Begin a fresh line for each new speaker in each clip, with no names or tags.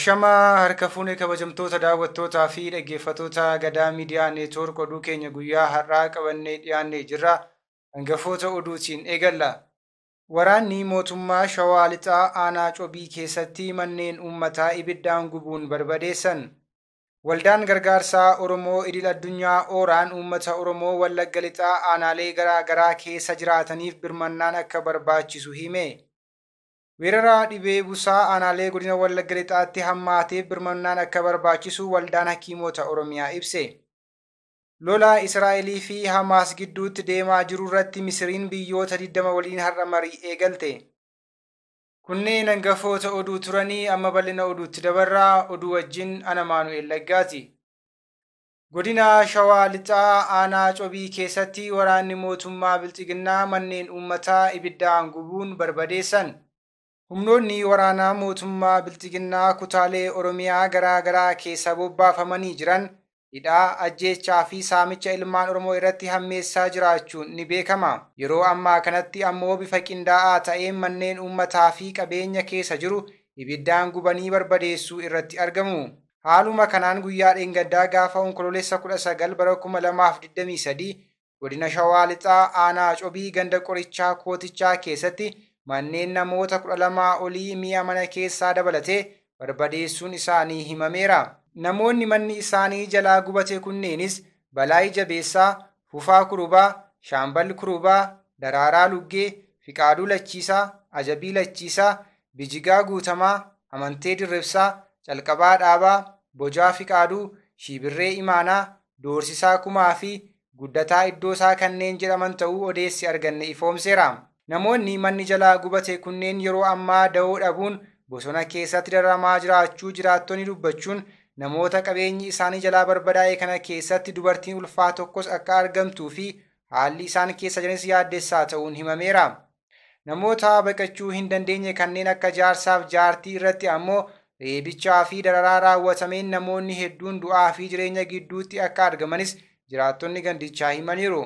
Ashamaa harka fuunee kabajamtoota daawwattootaa fi dhaggeeffattoota Gadaa Miidiyaa Neetwoork oduu keenya guyyaa har'aa qabannee dhiyaannee jirra. Hangafoota oduutiin eegalla. Waraanni mootummaa Shawaa Lixaa Aanaa Cobii keessatti manneen uummataa ibiddaan gubuun barbadeessan. Waldaan gargaarsaa Oromoo idil addunyaa Ooraan uummata Oromoo Wallagga Lixaa aanaalee garaa garaa keessa jiraataniif birmannaan akka barbaachisu hime. Weerara dhibee busaa aanaalee godina Wallagga Lixaatti hammaateef birmannaan akka barbaachisu Waldaan Hakiimota Oromiyaa ibse. Lola Israa'elii fi Hamaas gidduutti deemaa jiru irratti Misiriin biyyoota 20 waliin har'a marii eegalte. Kunneen hangafoota oduu turanii amma bal'ina oduutti dabarraa oduu wajjin ana Maanu'el Laggaati. Godina Shawaa Lixaa Aanaa Cobii keessatti waraanni mootummaa Bilxiginnaa manneen uummataa ibiddaan gubuun barbadeessan. Humnoonni waraanaa mootummaa Bilxiginnaa kutaalee Oromiyaa garaa garaa keessa bobbaafamanii jiran hidhaa, ajjeechaa fi saamicha ilmaan Oromoo irratti hammeessaa jiraachuun ni beekama. Yeroo ammaa kanatti ammoo bifa qindaa'aa ta'een manneen uummataa fi qabeenya keessa jiru ibiddaan gubanii barbadeessuu irratti argamu. Haaluma kanaan guyyaa dheengaddaa gaafa Onkoloolessa 19 bara 2023 godina Shawaa Lixaa Aanaa Cobii ganda qorichaa Kootichaa keessatti manneen namoota 12 olii mi'a mana keessaa dabalatee barbadeessuun isaanii himameera. Namoonni manni isaanii jalaa gubate kunneenis Balaayii Jabeessaa, Fufaa Kurubaa, Shaambal Kurubaa, Daraaraa Luggee, Fiqaaduu Lachiisaa, Ajabii Lachiisaa, Bijigaa Guutamaa, Amantee Dirribsaa, Calqabaa Dhaabaa, Bojaa Fiqaaduu, Shiibirree Imaanaa, Doorsisaa Kumaa fi Guddataa Iddoosaa kanneen jedhaman ta'uu odeessi arganne ifoomseera. Namoonni manni jalaa gubate kunneen yeroo ammaa da'oo dhabuun bosona keessatti dararamaa jiraachuu jiraattonni dubbachuun namoota qabeenyi isaanii jalaa barbadaa'e kana keessatti dubartiin ulfaa tokkos akka argamtuu fi haalli isaan keessa jiranis yaaddessaa ta'uun himameera. Namoota baqachuu hin dandeenye kanneen akka jaarsaaf jaartii irratti ammoo reebichaa fi dararaa raawwatameen namoonni hedduun du'aa fi jireenya gidduutti akka argamanis jiraattonni gandichaa himaniiru.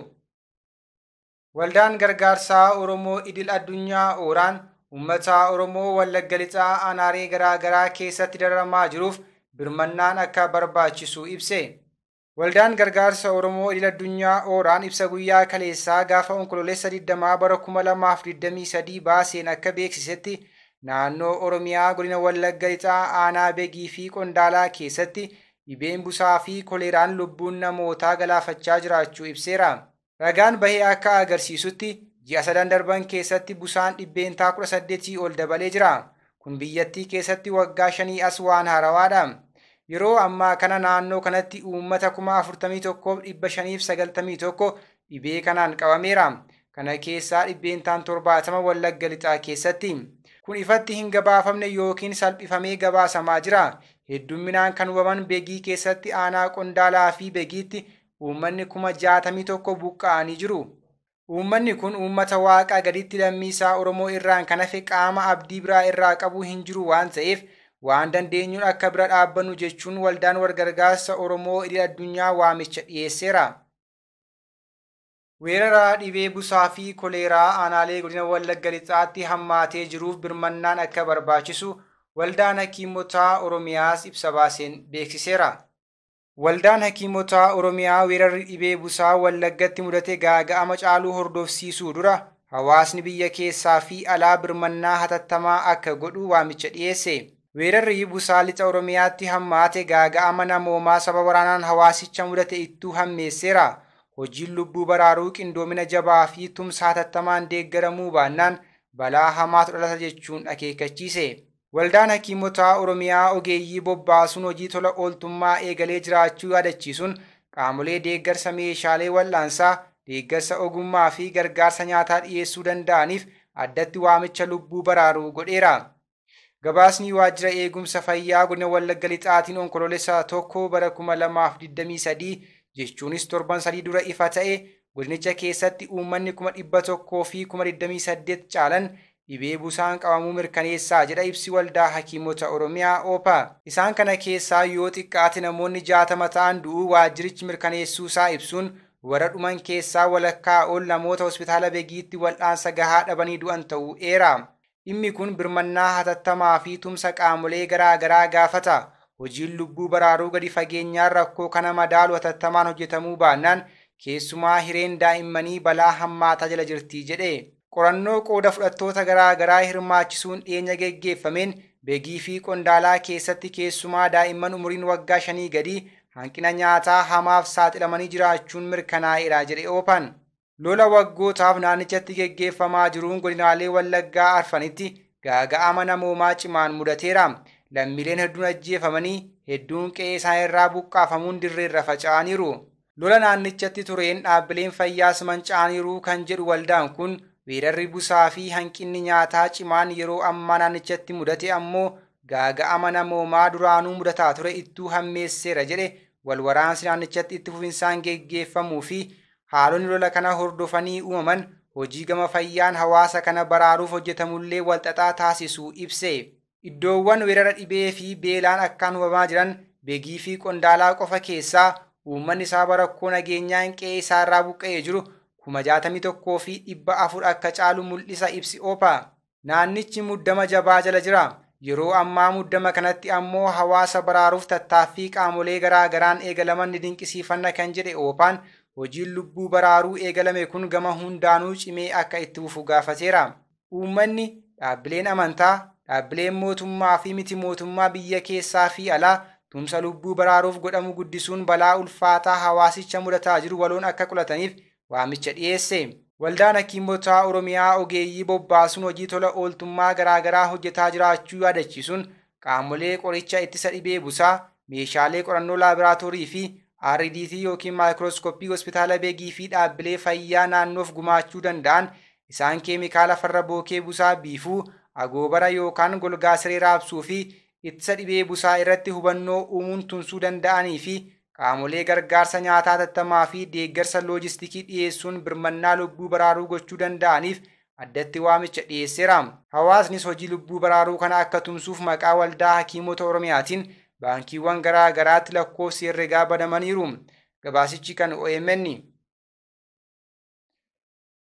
Waldaan gargaarsaa Oromoo idil addunyaa Ooraan uummata Oromoo Wallagga Lixaa aanaalee garaa garaa keessatti dararamaa jiruuf birmannaan akka barbaachisu ibse. Waldaan gargaarsa Oromoo idil addunyaa Ooraan ibsa guyyaa kaleessaa gaafa Onkoloolessa 20 bara 2023 baaseen akka beeksisetti naannoo Oromiyaa godina Wallagga Lixaa Aanaa Begii fi Qondaalaa keessatti dhibeen busaa fi koleeraan lubbuun namootaa galaafachaa jiraachuu ibseera. Ragaan bahee akka agarsiisutti ji'a sadan darban keessatti busaan 18% ol dabalee jira. Kun biyyattii keessatti waggaa 5 as waan haarawaadha. Yeroo ammaa kana naannoo kanatti uummata 41,591 dhibee kanaan qabameera. Kana keessaa 70% Wallagga Lixaa keessatti. Kun ifatti hin gabaafamne yookiin salphifamee gabaasamaa jira. Heddumminaan kan hubaman Begii keessatti aanaa Qondaalaa fi Begiitti uummanni 61,000 buqqa'anii jiru. Uummanni kun uummata waaqaa gaditti lammii isaa Oromoo irraan kan hafe qaama abdii biraa irraa qabu hin jiru waan ta'eef waan dandeenyuun akka bira dhaabbannu jechuun waldaan walgargaarsa Oromoo idil addunyaa waamicha dhiyeesseera. Weerara dhibee busaa fi koleeraa aanaalee godina Wallagga Lixaatti hammaatee jiruuf birmannaan akka barbaachisu Waldaan Hakiimotaa Oromiyaas ibsa baaseen beeksiseera. Waldaan Hakiimotaa Oromiyaa weerarri dhibee busaa Wallaggatti mudate gaaga'ama caaluu hordofsiisuu dura hawaasni biyya keessaa fi alaa birmannaa hatattamaa akka godhu waamicha dhiyeesse. Weerarri busaa lixa Oromiyaatti hammaate gaaga'ama namoomaa saba waraanaan hawaasicha mudate ittuu hammeesseera. Hojiin lubbuu baraaruu qindoomina jabaa fi tumsa hatattamaan deeggaramuu baannaan balaa hamaatu dhalata jechuun akeekkachiise. Waldaan Hakiimotaa Oromiyaa ogeeyyii bobbaasuun hojii tola ooltummaa eegalee jiraachuu yaadachiisuun qaamolee deeggarsa meeshaalee wal'aansaa, deeggarsa ogummaa fi gargaarsa nyaataa dhiyeessuu danda'aniif addatti waamicha lubbuu baraaruu godheera. Gabaasni waajjira eegumsa fayyaa godina Wallagga Lixaatiin Onkoloolessa 1 bara 2023 jechuunis torban 3 dura ifa ta'e godinicha keessatti uummanni 128,000 caalan dhibee busaan qabamuu mirkaneessaa jedha ibsi Waldaa Hakiimota Oromiyaa OPA. Isaan kana keessaa yoo xiqqaate namoonni 60 ta'an du'uu waajjirichi mirkaneessuusaa ibsuun warra dhuman keessaa walakkaa ol namoota hospitaala Begiitti wal'aansa gahaa dhabanii du'an ta'uu eera. Dhimmi kun birmannaa hatattamaa fi tumsa qaamolee garaa garaa gaafata. Hojiin lubbuu baraaruu gadi fageenyaan rakkoo kana madaalu hatattamaan hojjetamuu baannaan keessumaa hireen daa'immanii balaa hammaataa jala jirti jedhe. Qorannoo qooda fudhattoota garaa garaa hirmaachisuun dhiyeenya geggeeffameen Begii fi Qondaalaa keessatti keessumaa daa'imman umuriin waggaa 5 gadii hanqina nyaataa hamaaf saaxilamanii jiraachuun mirkanaa'eera jedhe OPAN. Lola waggootaaf naannichatti geggeeffamaa jiruun godinaalee Wallaggaa arfanitti gaaga'ama namoomaa cimaan mudateera. Lammiileen hedduun ajjeefamanii hedduun qe'ee isaan irraa buqqaafamuun dirreerra faca'aniiru. Lola naannichatti tureen dhaabbileen fayyaas manca'aniiru kan jedhu waldaan kun weerarri busaa fi hanqinni nyaataa cimaan yeroo ammaa naannichatti mudate ammoo gaaga'ama namoomaa duraanuu mudataa ture ittuu hammeesseera jedhe. Walwaraansi naannichatti itti fufinsaan geggeeffamuu fi haalonni lola kana hordofanii uumaman hojii gama fayyaan hawaasa kana baraaruuf hojjetamullee walxaxaa taasisuu ibse. Iddoowwan weerara dhibee fi beelaan akkaan hubamaa jiran Begii fi Qondaalaa qofa keessaa uummanni sababa rakkoo nageenyaan qe'ee isaarraa buqqa'ee jiru 61,400 akka caalu mul'isa ibsi OPA. Naannichi muddama jabaa jala jira. Yeroo ammaa muddama kanatti ammoo hawaasa baraaruuf tattaaffii qaamolee garaa garaan eegalaman ni dinqisiifanna kan jedhe OPAN hojiin lubbuu baraaruu eegalame kun gama hundaanuu cimee akka itti fufu gaafateera. Uummanni, dhaabbileen amantaa, dhaabbileen mootummaa fi miti mootummaa biyya keessaa fi alaa tumsa lubbuu baraaruuf godhamu guddisuun balaa ulfaataa hawaasicha mudataa jiru waloon akka qolataniif waamicha dhiyeesse. Waldaan Hakiimotaa Oromiyaa ogeeyyii bobbaasuun hojii tola ooltummaa garaagaraa hojjetaa jiraachuu yaadachiisuun qaamolee qoricha ittisa dhibee busaa, meeshaalee qorannoo laaboraatoorii fi RDT yookiin maayikirooskooppii hospitaala Begii fi dhaabbilee fayyaa naannoof gumaachuu danda'an isaan keemikaala farra bookee busaa biifuu, agoobara yookaan golgaa siree raabsuu fi ittisa dhibee busaa irratti hubannoo uumuun tumsuu danda'anii fi qaamolee gargaarsa nyaataa hatattamaa fi deeggarsa loojistikii dhiyeessuun birmannaa lubbuu baraaruu gochuu danda'aniif addatti waamicha dhiyeesseera. Hawaasnis hojii lubbuu baraaruu kana akka tumsuuf maqaa waldaa Hakiimota Oromiyaatiin baankiiwwan garaa garaatti lakkoofsi herregaa banamaniiru. Gabaasichi kan OMN.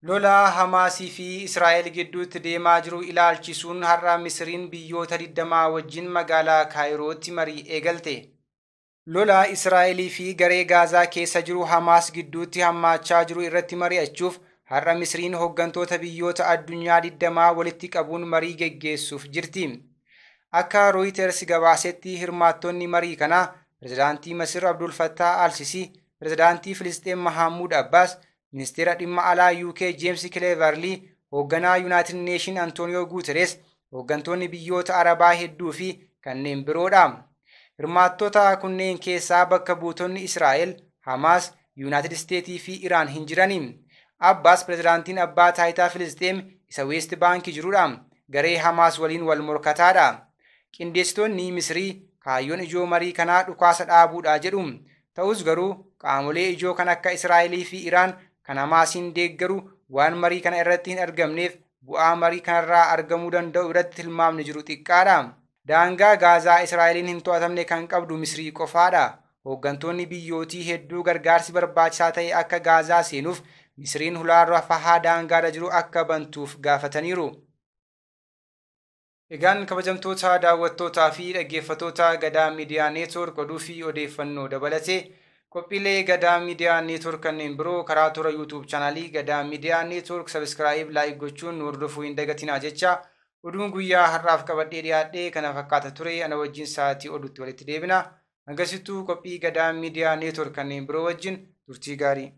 Lola Hamaasii fi Israa'el gidduutti deemaa jiru ilaalchisuun har'a Misiriin biyyoota 20 wajjin magaalaa Kaayirootti marii eegalte. Lola Israa'elii fi garee Gaazaa keessa jiru Hamaas gidduutti hammaachaa jiru irratti mari'achuuf har'a Misiriin hooggantoota biyyoota addunyaa 20 walitti qabuun marii geggeessuuf jirti. Akka Reuters gabaasetti hirmaattonni marii kanaa Pirezidaantii Masir Abdul Fattah Al-Sisi, Pirezidaantii Filisxeen Mahammud Abbas, Ministeera dhimma alaa UK James Cleverly, hoogganaa United Nation Antonio Guterres, hooggantoonni biyyoota Arabaa hedduu fi kanneen biroodha. Hirmaattota kunneen keessaa bakka buutonni Israa'el, Hamaas, United States fi Iraan hin jirani. Abbas pirezidaantiin abbaa taayitaa Filisxeem isa West Bank jirudha. Garee Hamaas waliin wal morkataadha. Qindeessitoonni Misrii kaayyoon ijoo marii kanaa dhukaasa dhaabuudha jedhu. Ta'us garuu qaamolee ijoo kan akka Israa'elii fi Iraan kan Hamaasiin deeggaru waan marii kana irratti hin argamneef bu'aa marii kanarraa argamuu danda'u irratti tilmaamni jiru xiqqaadha. Daangaa Gaazaa Israa'eliin hin to'atamne kan qabdu Misrii qofaadha. Hooggantoonni biyyootii hedduu gargaarsi barbaachisaa ta'e akka Gaazaa seenuuf Misriin hulaa Rafahaa daangaarra jiru akka bantuuf gaafataniiru. Egaan kabajamtoota daawwattootaa fi dhaggeeffattoota Gadaa Miidiyaa Neetwoork oduu fi odeeffannoo dabalatee qophiilee Gadaa Miidiyaa Neetwoork kanneen biroo karaa toora YouTube chaanaalii Gadaa Miidiyaa Neetwoork sabiskiraayib laayik gochuun nu hordofuu hin dagatinaa jecha oduun guyyaa har'aaf qabadhee dhiyaadhee kana fakkaata ture. Ana wajjin sa'aatii oduutti walitti deebina. Hangasittuu qophii Gadaa Miidiyaa Neetwoork kanneen biroo wajjin turtii gaarii.